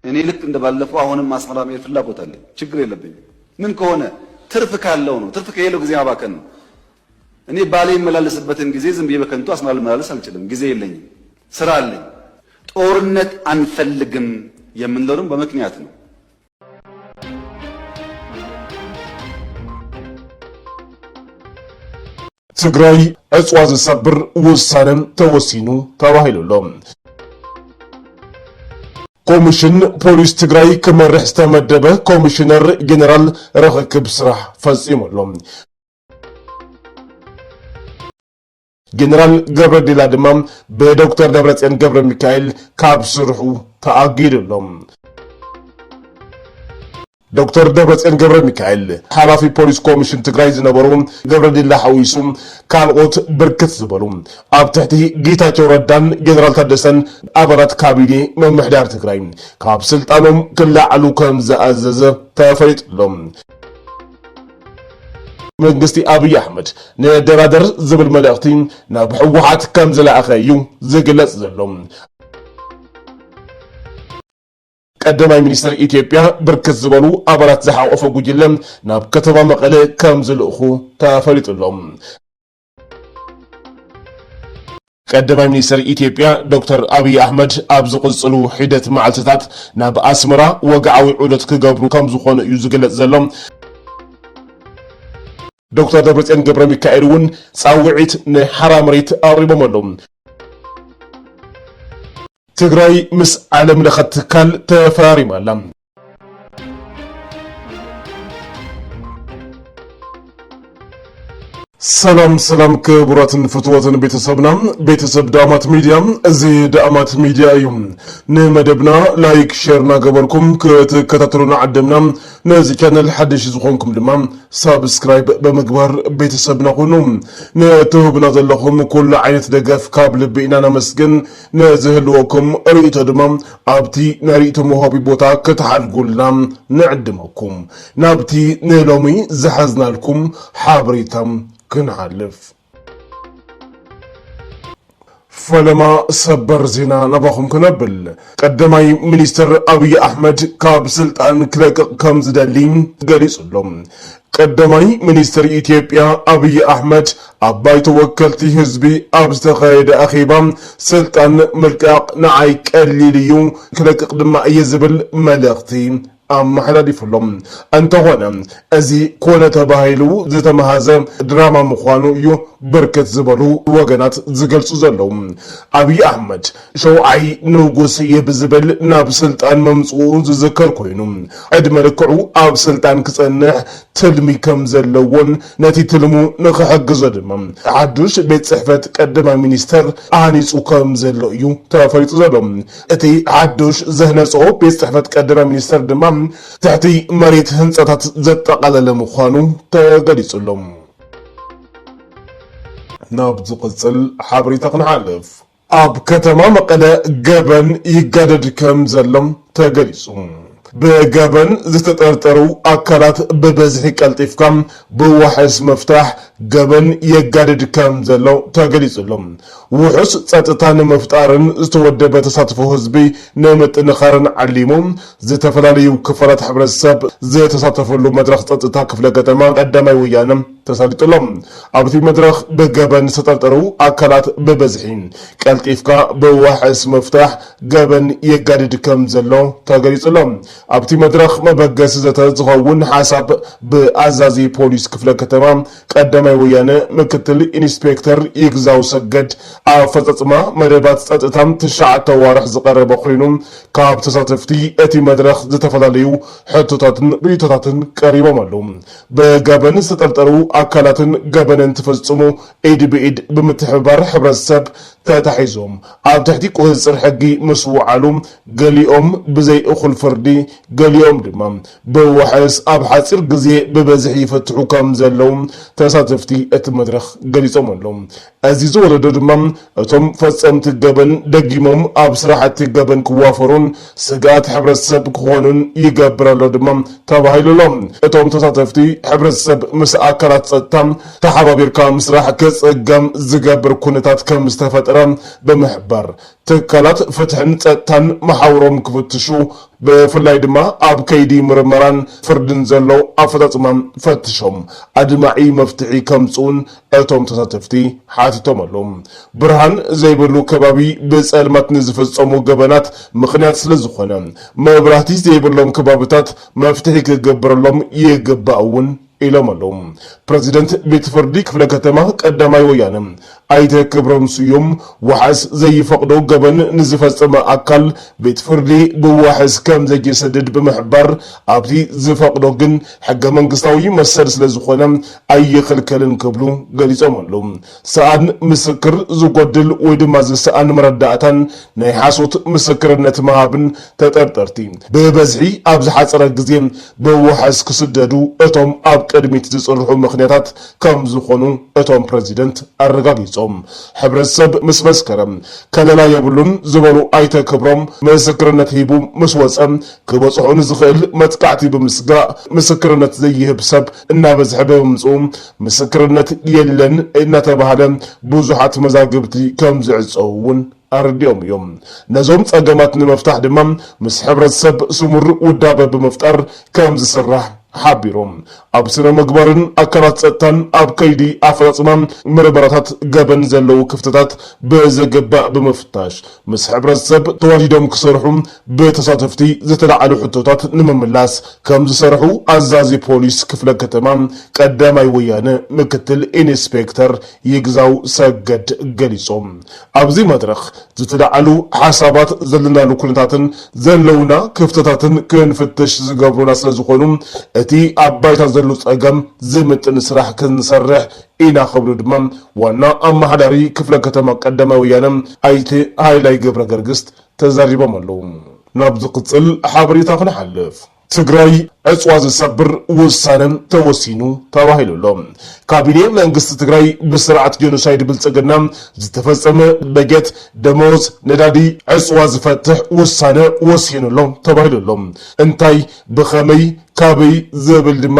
እኔ ልክ እንደባለፈው አሁንም አስመራ መሄድ ፍላጎት አለኝ። ችግር የለብኝም። ምን ከሆነ ትርፍ ካለው ነው። ትርፍ ከሌለው ጊዜ ማባከን ነው። እኔ ባሌ የምመላለስበትን ጊዜ ዝም ብዬ በከንቱ አስመራ ልመላለስ አልችልም። ጊዜ የለኝም። ስራ አለኝ። ጦርነት አንፈልግም የምንለው ደግሞ በምክንያት ነው። ትግራይ ዕፅዋ ዝሰብር ውሳነ ተወሲኑ ተባሂሉ ኣሎ። ኮሚሽን ፖሊስ ትግራይ ክመርሕ ዝተመደበ ኮሚሽነር ጀነራል ርኽክብ ስራሕ ፈፂሙ ኣሎ። ጀነራል ገብረ ዲላ ድማ ብዶክተር ደብረፅዮን ገብረ ሚካኤል ካብ ስርሑ ተኣጊዱ ኣሎ። ዶክተር ደብረፅዮን ገብረ ሚካኤል ሓላፊ ፖሊስ ኮሚሽን ትግራይ ዝነበሩ ገብረ ዲላ ሓዊሱ ካልኦት ብርክት ዝበሉ ኣብ ትሕቲ ጌታቸው ረዳን ጀነራል ታደሰን ኣባላት ካቢኔ ምምሕዳር ትግራይ ካብ ስልጣኖም ክለዓሉ ከም ዝኣዘዘ ተፈሊጡ ኣሎ። መንግስቲ ኣብይ ኣሕመድ ንደራደር ዝብል መልእኽቲ ናብ ህወሓት ከም ዝለኣኸ እዩ ዝግለጽ ዘሎ። ቀዳማይ ሚኒስትር ኢትዮጵያ ብርክት ዝበሉ ኣባላት ዝሓቆፈ ጉጅለ ናብ ከተማ መቐለ ከም ዝልእኹ ተፈሊጡ ኣሎ። ቀዳማይ ሚኒስትር ኢትዮጵያ ዶክተር ኣብይ ኣሕመድ ኣብ ዝቕፅሉ ሒደት መዓልትታት ናብ ኣስመራ ወግዓዊ ዑደት ክገብሩ ከም ዝኾኑ እዩ ዝግለጽ ዘሎ። ዶክተር ደብረፅዮን ገብረ ሚካኤል እውን ፃውዒት ንሓራ መሬት ኣቕሪቦም ኣለዉ። ትግራይ ምስ ዓለም ለኸ ትካል ተፈራሪማ ኣላ። ሰላም ሰላም ክቡራትን ፍትወትን ቤተሰብና፣ ቤተሰብ ዳእማት ሚድያ። እዚ ዳእማት ሚድያ እዩ። ንመደብና ላይክ፣ ሼር እናገበርኩም ክትከታተሉና ዓደምና። ነዚ ቻነል ሓደሽ ዝኾንኩም ድማ ሳብስክራይብ ብምግባር ቤተሰብና ኩኑ። ንትህቡና ዘለኹም ኩሉ ዓይነት ደገፍ ካብ ልቢ ኢና ነመስግን። ንዝህልወኩም ርእይቶ ድማ ኣብቲ ናይ ርእይቶ መውሃቢ ቦታ ክትሓድጉልና ንዕድመኩም። ናብቲ ንሎሚ ዝሓዝናልኩም ሓበሬታ ክንሓልፍ። ፈለማ ሰበር ዜና ናባኹም ክነብል። ቀዳማይ ሚኒስትር ኣብይ ኣሕመድ ካብ ስልጣን ክለቅቕ ከም ዝደሊ ገሊጹ ኣሎ። ቀዳማይ ሚኒስትር ኢትዮጵያ ኣብይ ኣሕመድ ኣብ ባይቶ ወከልቲ ህዝቢ ኣብ ዝተኻየደ ኣኼባ ስልጣን ምልቃቕ ንዓይ ቀሊል እዩ፣ ክለቅቕ ድማ እየ ዝብል መልእኽቲ ኣመሓላሊፉ ኣሎ። እንተኾነ እዚ ኮነ ተባሂሉ ዝተመሃዘ ድራማ ምዃኑ እዩ ብርክት ዝበሉ ወገናት ዝገልጹ ዘለዉ። ኣብይ ኣሕመድ ሸውዓይ ንጉስ እየ ብዝብል ናብ ስልጣን መምጽኡ ዝዝከር ኮይኑ፣ ዕድመ ልክዑ ኣብ ስልጣን ክጸንሕ ትልሚ ከም ዘለዎን ነቲ ትልሙ ንኽሕግዞ ድማ ሓዱሽ ቤት ጽሕፈት ቀዳማይ ሚኒስተር ሃኒጹ ከም ዘሎ እዩ ተፈሊጡ ዘሎ። እቲ ሓዱሽ ዝህነጾ ቤት ጽሕፈት ቀዳማይ ሚኒስተር ድማ ትሕቲ መሬት ህንጻታት ዘጠቓለለ ምዃኑ ተገሊጹ ኣሎ። ናብ ዝቕጽል ሓበሬታ ክንሓልፍ። ኣብ ከተማ መቐለ ገበን ይጋደድ ከም ዘሎ ተገሊጹ። ብገበን ዝተጠርጠሩ ኣካላት ብበዝሒ ቀልጢፍካ ብዋሕስ ምፍታሕ ገበን የጋድድ ከም ዘሎ ተገሊጹ ኣሎ። ውሑስ ጸጥታ ንምፍጣርን ዝተወደበ ተሳትፎ ህዝቢ ንምጥንኻርን ዓሊሙ ዝተፈላለዩ ክፋላት ሕብረተሰብ ዝተሳተፈሉ መድረኽ ጸጥታ ክፍለ ከተማ ቀዳማይ ወያነ ተሳሊጡ ኣሎ። ኣብቲ መድረኽ ብገበን ዝተጠርጠሩ ኣካላት ብበዝሒ ቀልጢፍካ ብዋሕስ ምፍታሕ ገበን የጋድድ ከም ዘሎ ተገሊጹ ኣሎ። ኣብቲ መድረኽ መበገሲ ዘተ ዝኸውን ሓሳብ ብኣዛዚ ፖሊስ ክፍለ ከተማ ቀዳማይ ወያነ ምክትል ኢንስፔክተር ይግዛው ሰገድ ኣፈጻጽማ መደባት ጸጥታ ትሽዓተ ኣዋርሕ ዝቐረበ ኮይኑ ካብ ተሳተፍቲ እቲ መድረኽ ዝተፈላለዩ ሕቶታትን ርእይቶታትን ቀሪቦም ኣለዉ። ብገበን ዝተጠርጠሩ ኣካላትን ገበን እንትፍጽሙ ኢድ ብኢድ ብምትሕብባር ሕብረተሰብ ተታሒዞም ኣብ ትሕቲ ቁፅፅር ሕጊ ምስ ውዓሉ ገሊኦም ብዘይ እኹል ፍርዲ ገሊኦም ድማ ብዋሕስ ኣብ ሓፂር ግዜ ብበዝሒ ይፍትሑ ከም ዘለዉ ተሳተፍቲ እቲ መድረኽ ገሊፆም ኣለዉ። እዚ ዝወለዶ ድማ እቶም ፈፀምቲ ገበን ደጊሞም ኣብ ስራሕቲ ገበን ክዋፈሩን ስግኣት ሕብረተሰብ ክኾኑን ይገብር ኣሎ ድማ ተባሂሉ ኣሎ። እቶም ተሳተፍቲ ሕብረተሰብ ምስ ኣካላት ፀጥታ ተሓባቢርካ ምስራሕ ክፅገም ዝገብር ኩነታት ከም ዝተፈጠረ ብምሕባር ትካላት ፍትሕን ፀጥታን መሓውሮም ክፍትሹ ብፍላይ ድማ ኣብ ከይዲ ምርመራን ፍርድን ዘሎ ኣፈፃፅማ ፈትሾም ኣድማዒ መፍትሒ ከምፅኡን እቶም ተሳተፍቲ ሓቲቶም ኣለዉ። ብርሃን ዘይብሉ ከባቢ ብፀልማት ንዝፍፀሙ ገበናት ምኽንያት ስለ ዝኾነ፣ መብራህቲ ዘይብሎም ከባብታት መፍትሒ ክግበረሎም ይግባእ እውን ኢሎም ኣለዉ። ፕረዚደንት ቤት ፍርዲ ክፍለ ከተማ ቀዳማይ ወያነ ኣይተ ክብሮም ስዩም፣ ዋሕስ ዘይፈቕዶ ገበን ንዝፈጸመ ኣካል ቤት ፍርዲ ብዋሕስ ከም ዘይሰድድ ብምሕባር፣ ኣብቲ ዝፈቕዶ ግን ሕገ መንግስታዊ መሰል ስለ ዝኾነ ኣይኽልከልን ክብሉ ገሊጾም ኣለዉ። ሰኣን ምስክር ዝጎድል ወይ ድማ ዝሰኣን መረዳእታን ናይ ሓሶት ምስክርነት ምሃብን ተጠርጠርቲ ብበዝሒ ኣብ ዝሓጸረ ግዜ ብዋሕስ ክስደዱ እቶም ኣብ ቅድሚት ዝጽርሑ ምኽንያታት ከም ዝኾኑ እቶም ፕረዚደንት ኣረጋጊጾም። ሕብረተሰብ ምስ መስከረ ከለላ የብሉን ዝበሉ ኣይተ ክብሮም፣ ምስክርነት ሂቡ ምስ ወጸ ክበጽሖ ንዝኽእል መጥቃዕቲ ብምስጋእ፣ ምስክርነት ዘይህብ ሰብ እናበዝሐ ብምምጽኡ፣ ምስክርነት የለን እናተባህለ ብዙሓት መዛግብቲ ከም ዝዕጸዉ እውን ኣረዲኦም እዮም። ነዞም ጸገማት ንምፍታሕ ድማ ምስ ሕብረተሰብ ስሙር ውዳበ ብምፍጣር ከም ዝስራሕ ሓቢሮም። ኣብ ስነ ምግባርን ኣካላት ጸጥታን ኣብ ከይዲ ኣፈጻጽማ ምርመራታት ገበን ዘለዉ ክፍተታት ብዝግባእ ብምፍታሽ፣ ምስ ሕብረተሰብ ተዋዲዶም ክሰርሑ ብተሳተፍቲ ዝተላዕሉ ሕቶታት ንምምላስ ከም ዝሰርሑ ኣዛዚ ፖሊስ ክፍለ ከተማ ቀዳማይ ወያነ ምክትል ኢንስፔክተር ይግዛው ሰገድ ገሊጾም። ኣብዚ መድረኽ ዝተላዕሉ ሓሳባት ዘለናሉ ኩነታትን ዘለውና ክፍተታትን ክንፍትሽ ዝገብሩና ስለ ዝኾኑ፣ እቲ ኣብ ባይታ ዘሎ ጸገም ዝምጥን ስራሕ ክንሰርሕ ኢና ክብሉ ድማ ዋና ኣመሓዳሪ ክፍለ ከተማ ቀዳማይ ወያነ ኣይተ ሃይላይ ገብረ ገርግስት ተዛሪቦም ኣለዉ። ናብ ዝቕጽል ሓበሬታ ክንሓልፍ። ትግራይ ዕጽዋ ዝሰብር ውሳነ ተወሲኑ ተባሂሉ ኣሎ። ካቢኔ መንግስቲ ትግራይ ብስርዓት ጀኖሳይድ ብልጽግና ዝተፈጸመ በጀት፣ ደመወዝ፣ ነዳዲ፣ ዕጽዋ ዝፈትሕ ውሳነ ወሲኑ ኣሎ ተባሂሉ ኣሎ። እንታይ፣ ብኸመይ፣ ካበይ ዝብል ድማ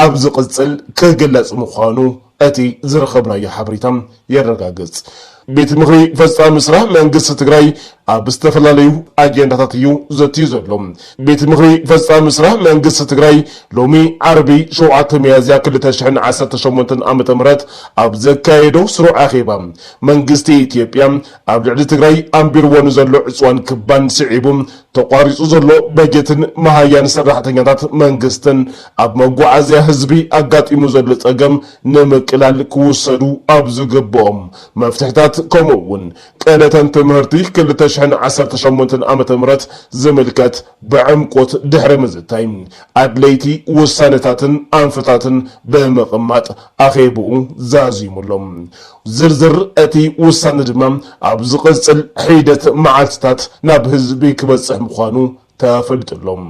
ኣብ ዝቕጽል ክግለጽ ምዃኑ እቲ ዝረኸብናዮ ሓበሬታ የረጋግጽ። ቤት ምኽሪ ፈጻሚ ስራሕ መንግስቲ ትግራይ ኣብ ዝተፈላለዩ ኣጀንዳታት እዩ ዘትዩ ዘሎ። ቤት ምኽሪ ፈጻሚ ስራሕ መንግስቲ ትግራይ ሎሚ ዓርቢ ሸውዓተ ሚያዝያ ክልተ ሽሕን ዓሰርተ ሸሞንተን ዓመተ ምህረት ኣብ ዘካየዶ ስሩዕ ኣኼባ፣ መንግስቲ ኢትዮጵያ ኣብ ልዕሊ ትግራይ ኣንቢርዎ ንዘሎ ዕፅዋን ክባን ስዒቡ ተቋሪጹ ዘሎ በጀትን መሃያን ሰራሕተኛታት መንግስትን ኣብ መጓዓዝያ ህዝቢ ኣጋጢሙ ዘሎ ጸገም ንምቅላል ክውሰዱ ኣብ ዝግብኦም መፍትሕታት፣ ከምኡ እውን ቅነተን ትምህርቲ ክልተ ሽሕን ዓሰርተ ሸሞንተን ዓመተ ምህረት ዝምልከት ብዕምቆት ድሕሪ ምዝታይ፣ ኣድለይቲ ውሳነታትን ኣንፈታትን ብምቕማጥ ኣኼብኡ ዛዚሙሎም። ዝርዝር እቲ ውሳነ ድማ ኣብ ዝቕጽል ሒደት መዓልትታት ናብ ህዝቢ ክበጽሕ ምዃኑ ተፈሊጡሎም።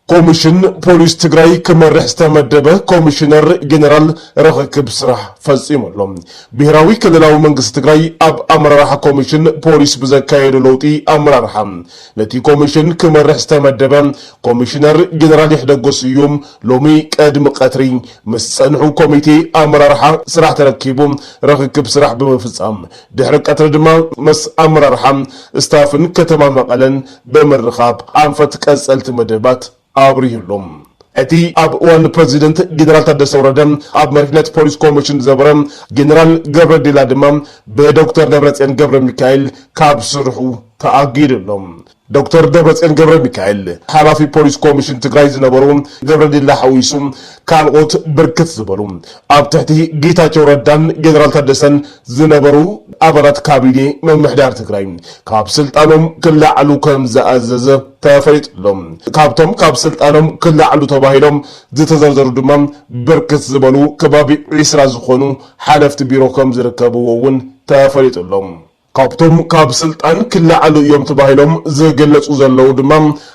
ኮሚሽን ፖሊስ ትግራይ ክመርሕ ዝተመደበ ኮሚሽነር ጀነራል ርኽክብ ስራሕ ፈጺሙ ኣሎ። ብሄራዊ ክልላዊ መንግስቲ ትግራይ ኣብ ኣመራርሓ ኮሚሽን ፖሊስ ብዘካየዶ ለውጢ ኣመራርሓ ነቲ ኮሚሽን ክመርሕ ዝተመደበ ኮሚሽነር ጀነራል ይሕደጎ ስዩም ሎሚ ቅድሚ ቀትሪ ምስ ጸንሑ ኮሚቴ ኣመራርሓ ስራሕ ተረኪቡ ርኽክብ ስራሕ ብምፍጻም፣ ድሕሪ ቀትሪ ድማ ምስ ኣመራርሓ ስታፍን ከተማ መቐለን ብምርኻብ ኣንፈት ቀጸልቲ መደባት ኣብሪሁሎም። እቲ ኣብ እዋን ፕረዚደንት ጀነራል ታደሰ ወረደ ኣብ መሪሕነት ፖሊስ ኮሚሽን ዝነበረ ጀነራል ገብረ ዲላ ድማ ብዶክተር ደብረጽዮን ገብረ ሚካኤል ካብ ስርሑ ተኣጊዱ ኣሎ። ዶክተር ደብረጽዮን ገብረ ሚካኤል ሓላፊ ፖሊስ ኮሚሽን ትግራይ ዝነበሩ ገብረ ዲላ ሓዊሱ ካልኦት ብርክት ዝበሉ ኣብ ትሕቲ ጌታቸው ረዳን ጀነራል ታደሰን ዝነበሩ ኣባላት ካቢኔ ምምሕዳር ትግራይ ካብ ስልጣኖም ክለዓሉ ከም ዝኣዘዘ ተፈሊጡ ኣሎ። ካብቶም ካብ ስልጣኖም ክለዓሉ ተባሂሎም ዝተዘርዘሩ ድማ ብርክት ዝበሉ ከባቢ ዒስራ ዝኾኑ ሓለፍቲ ቢሮ ከም ዝርከብዎ እውን ተፈሊጡ ኣሎ። ካብቶም ካብ ስልጣን ክለዓሉ እዮም ተባሂሎም ዝግለጹ ዘለዉ ድማ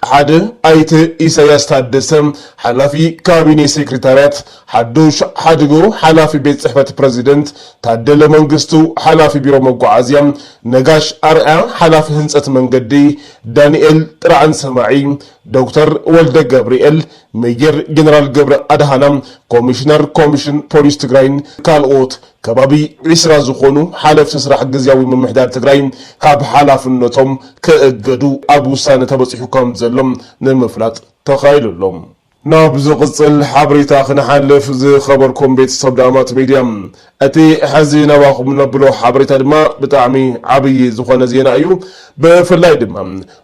ሓደ ኣይተ ኢሳያስ ታደሰ ሓላፊ ካቢኔ ሴክሬታርያት፣ ሓዱሽ ሓድጉ ሓላፊ ቤት ጽሕፈት ፕረዚደንት፣ ታደለ መንግስቱ ሓላፊ ቢሮ መጓዓዝያ፣ ነጋሽ ኣርኣያ ሓላፊ ህንጸት መንገዲ፣ ዳንኤል ጥርዓን ሰማዒ፣ ዶክተር ወልደ ገብርኤል ሜጀር ጀነራል ገብረ ኣድሃና፣ ኮሚሽነር ኮሚሽን ፖሊስ ትግራይን ካልኦት ከባቢ ዒስራ ዝኾኑ ሓለፍቲ ስራሕ ግዝያዊ ምምሕዳር ትግራይ ካብ ሓላፍነቶም ክእገዱ ኣብ ውሳነ ተበፂሑ ከም ዘሎ ንምፍላጥ ተኻኢሉ ኣሎ። ናብ ዝቕጽል ሓበሬታ ክንሓልፍ፣ ዝኸበርኩም ቤተሰብ ዳእማት ሚድያ፣ እቲ ሕዚ ናባኹም ነብሎ ሓበሬታ ድማ ብጣዕሚ ዓብዪ ዝኾነ ዜና እዩ። ብፍላይ ድማ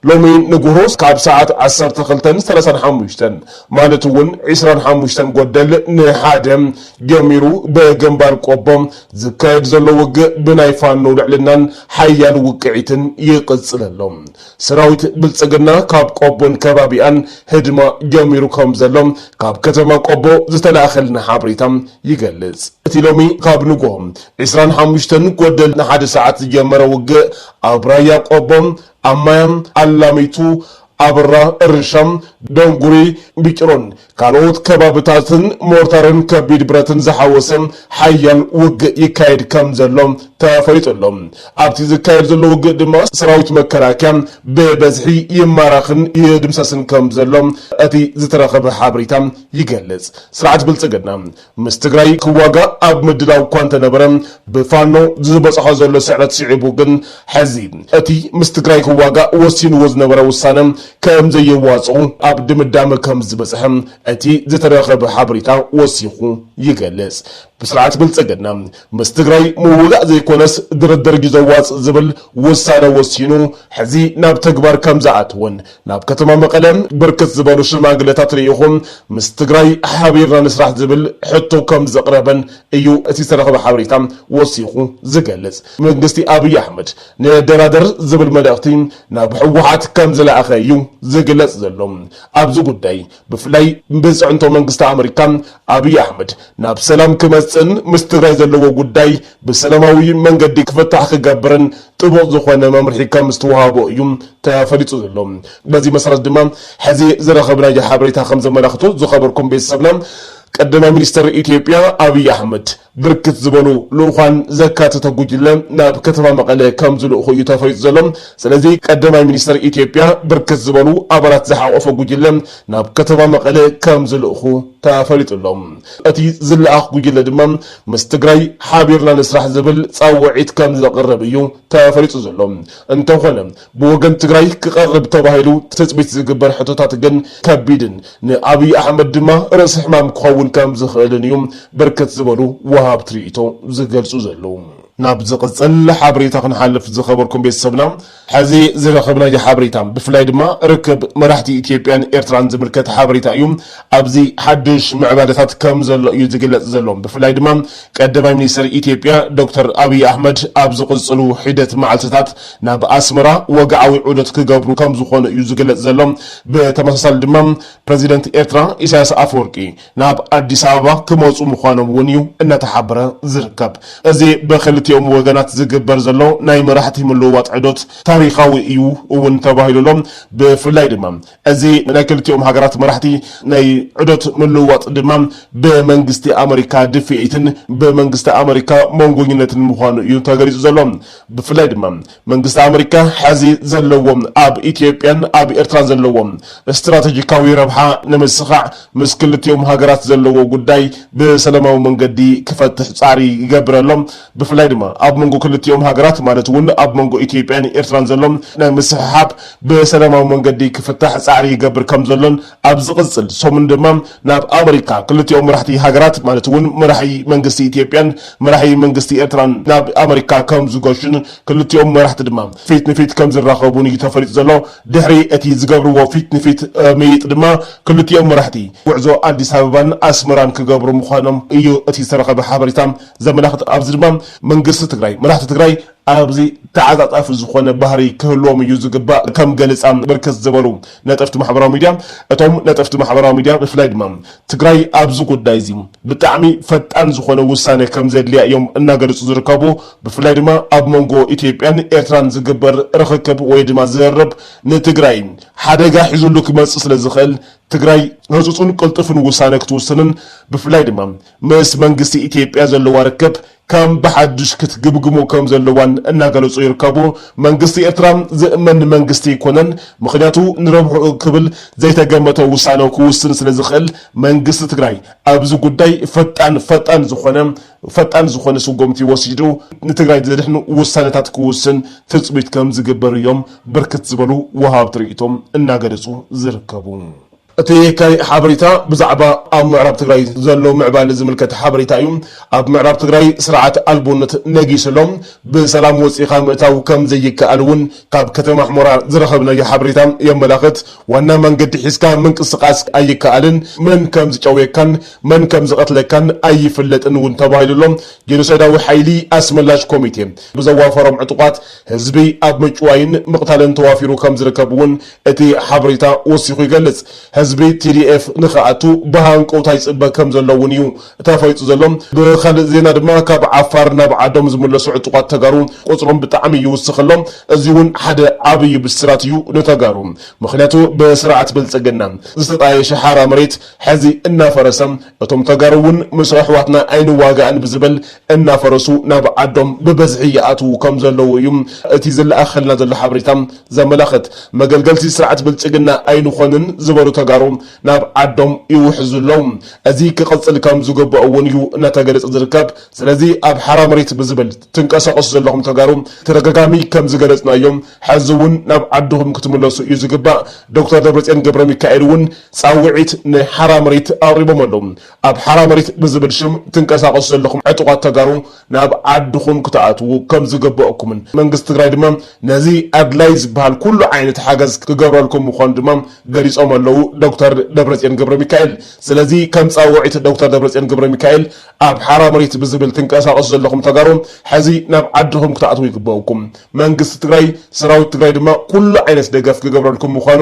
ሎሚ ንጉሆ ካብ ሰዓት ዓሰርተ ክልተን ሰላሳን ሓሙሽተን፣ ማለት እውን ዒስራን ሓሙሽተን ጎደል ንሓደ ጀሚሩ ብግንባር ቆቦ ዝካየድ ዘሎ ውግእ ብናይ ፋኖ ልዕልናን ሓያል ውቅዒትን ይቕጽል ኣሎ። ሰራዊት ብልጽግና ካብ ቆቦን ከባቢኣን ህድማ ጀሚሩ ከም ዘሎ ካብ ከተማ ቆቦ ዝተላእኸልና ሓበሬታ ይገልጽ። እቲ ሎሚ ካብ ንግሆ ዒስራን ሓሙሽተን ጎደል ንሓደ ሰዓት ዝጀመረ ውግእ ኣብ ራያ ቆቦ፣ ኣብ ማያም፣ ኣላሚቱ፣ ኣብራ፣ እርሻ፣ ደንጉሪ፣ ቢጭሮን ካልኦት ከባብታትን ሞርታርን ከቢድ ብረትን ዝሓወሰ ሓያል ውግእ ይካየድ ከም ዘሎ ተፈሊጡ ኣሎ። ኣብቲ ዝካየድ ዘሎ ውግእ ድማ ሰራዊት መከላከያ ብበዝሒ ይማረኽን ይድምሰስን ከም ዘሎ እቲ ዝተረኸበ ሓበሬታ ይገልጽ። ስርዓት ብልጽግና ምስ ትግራይ ክዋጋእ ኣብ ምድላው እኳ እንተነበረ፣ ብፋኖ ዝበጽሖ ዘሎ ስዕረት ስዒቡ ግን፣ ሕዚ እቲ ምስ ትግራይ ክዋጋእ ወሲንዎ ዝነበረ ውሳነ ከም ዘየዋጽኦ ኣብ ድምዳመ ከም ዝበጽሐ እቲ ዝተረኸበ ሓበሬታ ወሲኹ ይገልጽ። ብስርዓት ብልጽግና ምስ ትግራይ ምውጋእ ዘይኮነስ ድርድር እዩ ዘዋጽእ ዝብል ውሳነ ወሲኑ፣ ሕዚ ናብ ተግባር ከም ዝኣትወን ናብ ከተማ መቐለ ብርክት ዝበሉ ሽማግለታት ልኢኹ ምስ ትግራይ ሓቢርና ንስራሕ ዝብል ሕቶ ከም ዘቕረበን እዩ እቲ ዝተረኸበ ሓበሬታ ወሲኹ ዝገልጽ። መንግስቲ ኣብይ ኣሕመድ ንደራደር ዝብል መልእኽቲ ናብ ህወሓት ከም ዝለኣኸ እዩ ዝግለጽ ዘሎ። ኣብዚ ጉዳይ ብፍላይ ብፅዕንቶ መንግስቲ ኣመሪካ ኣብይ ኣሕመድ ናብ ሰላም ክመፅእን ምስ ትግራይ ዘለዎ ጉዳይ ብሰላማዊ መንገዲ ክፍታሕ ክገብርን ጥቡቕ ዝኾነ መምርሒ ከም ዝተዋሃቦ እዩ ተፈሊጡ ዘሎ። በዚ መሰረት ድማ ሕዚ ዝረኸብናዮ ሓበሬታ ከም ዘመላኽቶ፣ ዝኸበርኩም ቤተሰብና፣ ቀዳማይ ሚኒስትር ኢትዮጵያ ኣብይ ኣሕመድ ብርክት ዝበሉ ልኡኻን ዘካተተ ጉጅለ ናብ ከተማ መቐለ ከም ዝልእኹ እዩ ተፈሊጡ ዘሎ። ስለዚ ቀዳማይ ሚኒስትር ኢትዮጵያ ብርክት ዝበሉ ኣባላት ዝሓቆፈ ጉጅለ ናብ ከተማ መቐለ ከም ዝልእኹ ተፈሊጡ ኣሎ። እቲ ዝለኣኽ ጉጅለ ድማ ምስ ትግራይ ሓቢርና ንስራሕ ዝብል ፃውዒት ከም ዘቕርብ እዩ ተፈሊጡ ዘሎ። እንተኾነ ብወገን ትግራይ ክቐርብ ተባሂሉ ትፅቢት ዝግበር ሕቶታት ግን ከቢድን ንኣብይ ኣሕመድ ድማ ርእሲ ሕማም ክኸውን ከም ዝኽእልን እዩ ብርክት ዝበሉ ወሃብቲ ርእይቶ ዝገልጹ ዘለዉ። ናብ ዝቕጽል ሓበሬታ ክንሓልፍ ዝኸበርኩም ቤተሰብና፣ ሕዚ ዝረኸብናዮ ሓበሬታ ብፍላይ ድማ ርክብ መራሕቲ ኢትዮጵያን ኤርትራን ዝምልከት ሓበሬታ እዩ። ኣብዚ ሓድሽ ምዕባለታት ከም ዘሎ እዩ ዝግለጽ ዘሎ። ብፍላይ ድማ ቀዳማይ ሚኒስትር ኢትዮጵያ ዶክተር ኣብይ ኣሕመድ ኣብ ዝቕጽሉ ሒደት መዓልትታት ናብ ኣስመራ ወግዓዊ ዑደት ክገብሩ ከም ዝኾኑ እዩ ዝግለጽ ዘሎ። ብተመሳሳሊ ድማ ፕረዚደንት ኤርትራ ኢሳያስ ኣፈወርቂ ናብ ኣዲስ ኣበባ ክመጹ ምዃኖም እውን እዩ እናተሓበረ ዝርከብ። እዚ ብክልቲኦም ወገናት ዝግበር ዘሎ ናይ መራሕቲ ምልውዋጥ ዕዶት ታሪኻዊ እዩ እውን ተባሂሉ ኣሎ። ብፍላይ ድማ እዚ ናይ ክልቲኦም ሃገራት መራሕቲ ናይ ዕዶት ምልውዋጥ ድማ ብመንግስቲ ኣመሪካ ድፍኢትን ብመንግስቲ ኣመሪካ መንጎኝነትን ምዃኑ እዩ ተገሊጹ ዘሎ። ብፍላይ ድማ መንግስቲ ኣመሪካ ሕዚ ዘለዎ ኣብ ኢትዮጵያን ኣብ ኤርትራን ዘለዎ ስትራቴጂካዊ ረብሓ ንምስኻዕ ምስ ክልቲኦም ሃገራት ዘለዎ ጉዳይ ብሰላማዊ መንገዲ ክፈትሕ ጻዕሪ ይገብር ኣሎ። ብፍላይ ድማ ኣብ መንጎ ክልቲኦም ሃገራት ማለት እውን ኣብ መንጎ ኢትዮጵያን ኤርትራን ዘሎ ናይ ምስሕሓብ ብሰላማዊ መንገዲ ክፍታሕ ጻዕሪ ይገብር ከም ዘሎን ኣብ ዝቕጽል ሰሙን ድማ ናብ ኣመሪካ ክልቲኦም መራሕቲ ሃገራት ማለት እውን መራሒ መንግስቲ ኢትዮጵያን መራሒ መንግስቲ ኤርትራን ናብ ኣመሪካ ከም ዝገሹን ክልቲኦም መራሕቲ ድማ ፊት ንፊት ከም ዝራኸቡን እዩ ተፈሊጡ ዘሎ። ድሕሪ እቲ ዝገብርዎ ፊት ንፊት ምይይጥ ድማ ክልቲኦም መራሕቲ ጉዕዞ ኣዲስ ኣበባን ኣስመራን ክገብሩ ምዃኖም እዩ እቲ ዝተረኸበ ሓበሬታ ዘመላኽት። ኣብዚ ድማ መንግስቲ ትግራይ፣ መራሕቲ ትግራይ ኣብዚ ተዓጻጻፊ ዝኾነ ባህሪ ክህልዎም እዩ ዝግባእ። ከም ገለጻ ብርክት ዝበሉ ነጠፍቲ ማሕበራዊ ሚድያ፣ እቶም ነጠፍቲ ማሕበራዊ ሚድያ ብፍላይ ድማ ትግራይ ኣብዚ ጉዳይ እዚ ብጣዕሚ ፈጣን ዝኾነ ውሳነ ከም ዘድልያ እዮም እናገለጹ ዝርከቡ። ብፍላይ ድማ ኣብ መንጎ ኢትዮጵያን ኤርትራን ዝግበር ርኽክብ ወይ ድማ ዝርርብ ንትግራይ ሓደጋ ሒዙሉ ክመጽእ ስለ ዝኽእል ትግራይ ህጹጽን ቅልጡፍን ውሳነ ክትውስንን ብፍላይ ድማ ምስ መንግስቲ ኢትዮጵያ ዘለዋ ርክብ ከም ብሓድሽ ክትግምግሞ ከም ዘለዋን እናገለጹ ይርከቡ። መንግስቲ ኤርትራ ዝእመን መንግስቲ ኣይኮነን፣ ምኽንያቱ ንረብሕኡ ክብል ዘይተገመተ ውሳነ ክውስን ስለ ዝኽእል መንግስቲ ትግራይ ኣብዚ ጉዳይ ፈጣን ፈጣን ዝኾነ ፈጣን ዝኾነ ስጎምቲ ወሲዱ ንትግራይ ዘድሕኑ ውሳነታት ክውስን ትጽቢት ከም ዝግበር እዮም ብርክት ዝበሉ ወሃብቲ ርእይቶም እናገለጹ ዝርከቡ። እቲ ካልእ ሓበሬታ ብዛዕባ ኣብ ምዕራብ ትግራይ ዘሎ ምዕባለ ዝምልከት ሓበሬታ እዩ። ኣብ ምዕራብ ትግራይ ስርዓት ኣልቦነት ነጊሱ ኣሎ። ብሰላም ወፂኻ ምእታው ከም ዘይከኣል እውን ካብ ከተማ ሑመራ ዝረኸብናዮ ሓበሬታ የመላኽት። ዋና መንገዲ ሒዝካ ምንቅስቃስ ኣይከኣልን። መን ከም ዝጨውየካን መን ከም ዝቐትለካን ኣይፍለጥን እውን ተባሂሉ ኣሎ። ጄኖሳይዳዊ ሓይሊ ኣስመላሽ ኮሚቴ ብዘዋፈሮም ዕጡቓት ህዝቢ ኣብ ምጭዋይን ምቕታልን ተዋፊሩ ከም ዝርከብ እውን እቲ ሓበሬታ ወሲኹ ይገልጽ። ህዝቢ ቲ ዲ ኤፍ ንኽኣቱ ብሃንቀውታ ይጽበ ከም ዘሎ እውን እዩ ተፈሊጡ ዘሎ። ብኻልእ ዜና ድማ ካብ ዓፋር ናብ ዓዶም ዝምለሱ ዕጡቓት ተጋሩ ቁጽሮም ብጣዕሚ ይውስኽ ኣሎ። እዚ እውን ሓደ ዓብዪ ብስራት እዩ ንተጋሩ። ምኽንያቱ ብስርዓት ብልጽግና ዝተጣየሸ ሓራ መሬት ሕዚ እናፈረሰ፣ እቶም ተጋሩ እውን ምስ ኣሕዋትና ኣይንዋጋእን ብዝብል እናፈረሱ ናብ ዓዶም ብበዝሒ ይኣትዉ ከም ዘለዉ እዩ እቲ ዝለኣኸልና ዘሎ ሓበሬታ ዘመላኽት። መገልገልቲ ስርዓት ብልጽግና ኣይንኾንን ዝበሉ ተጋሩ ናብ ዓዶም ይውሕዙ ኣለዉ። እዚ ክቕጽል ከም ዝግብኦ እውን እዩ እናተገለጸ ዝርከብ። ስለዚ ኣብ ሓራ መሬት ብዝብል ትንቀሳቐሱ ዘለኹም ተጋሩ ተደጋጋሚ ከም ዝገለጽናዮም ሕዚ እውን ናብ ዓድኹም ክትምለሱ እዩ ዝግባእ። ዶክተር ደብረጽዮን ገብረ ሚካኤል እውን ጻውዒት ንሓራ መሬት ኣቕሪቦም ኣለዉ። ኣብ ሓራ መሬት ብዝብል ሽም ትንቀሳቐሱ ዘለኹም ዕጡቓት ተጋሩ ናብ ዓድኹም ክትኣትዉ ከም ዝግበአኩምን መንግስቲ ትግራይ ድማ ነዚ ኣድላይ ዝበሃል ኩሉ ዓይነት ሓገዝ ክገብረልኩም ምዃኑ ድማ ገሊጾም ኣለዉ ዶክተር ደብረጽዮን ገብረ ሚካኤል። ስለዚ ከም ጻውዒት ዶክተር ደብረጽዮን ገብረ ሚካኤል ኣብ ሓራ መሬት ብዝብል ትንቀሳቐሱ ዘለኹም ተጋሩ ሕዚ ናብ ዓድኹም ክትኣትዉ ይግበአኩም። መንግስቲ ትግራይ፣ ሰራዊት ትግራይ ድማ ኩሉ ዓይነት ደገፍ ክገብረልኩም ምዃኑ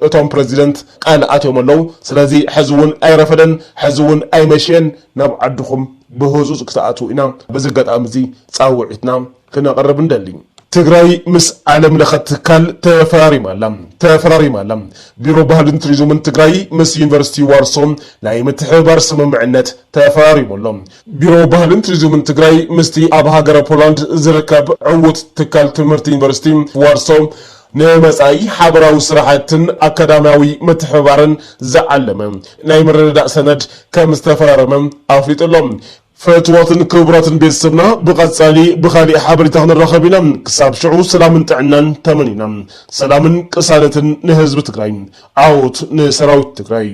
እቶም ፕረዚደንት ቃል ኣትዮም ኣለዉ። ስለዚ ሕዚ እውን ኣይረፈደን፣ ሕዚ እውን ኣይመሸየን፣ ናብ ዓድኹም ብህጹጽ ክትኣትዉ ኢና በዚ ኣጋጣሚ እዚ ጻውዒትና ክነቕርብ እንደሊ። ትግራይ ምስ ዓለም ለኸ ትካል ተፈራሪማ ኣላ። ተፈራሪማ ኣላ። ቢሮ ባህልን ቱሪዝምን ትግራይ ምስ ዩኒቨርሲቲ ዋርሶ ናይ ምትሕብባር ስምምዕነት ተፈራሪሙ ኣሎ። ቢሮ ባህልን ቱሪዝምን ትግራይ ምስቲ ኣብ ሃገረ ፖላንድ ዝርከብ ዕዉት ትካል ትምህርቲ ዩኒቨርሲቲ ዋርሶ ንመጻኢ ሓበራዊ ስራሕትን ኣካዳሚያዊ ምትሕብባርን ዝዓለመ ናይ ምርድዳእ ሰነድ ከም ዝተፈራረመ ኣፍሊጡ ኣሎ። ፈትዋትን ክቡራትን ቤተሰብና፣ ብቐጻሊ ብኻሊእ ሓበሬታ ክንራኸብ ኢና። ክሳብ ሽዑ ሰላምን ጥዕናን ተመኒና። ሰላምን ቅሳነትን ንህዝቢ ትግራይ። ዓወት ንሰራዊት ትግራይ።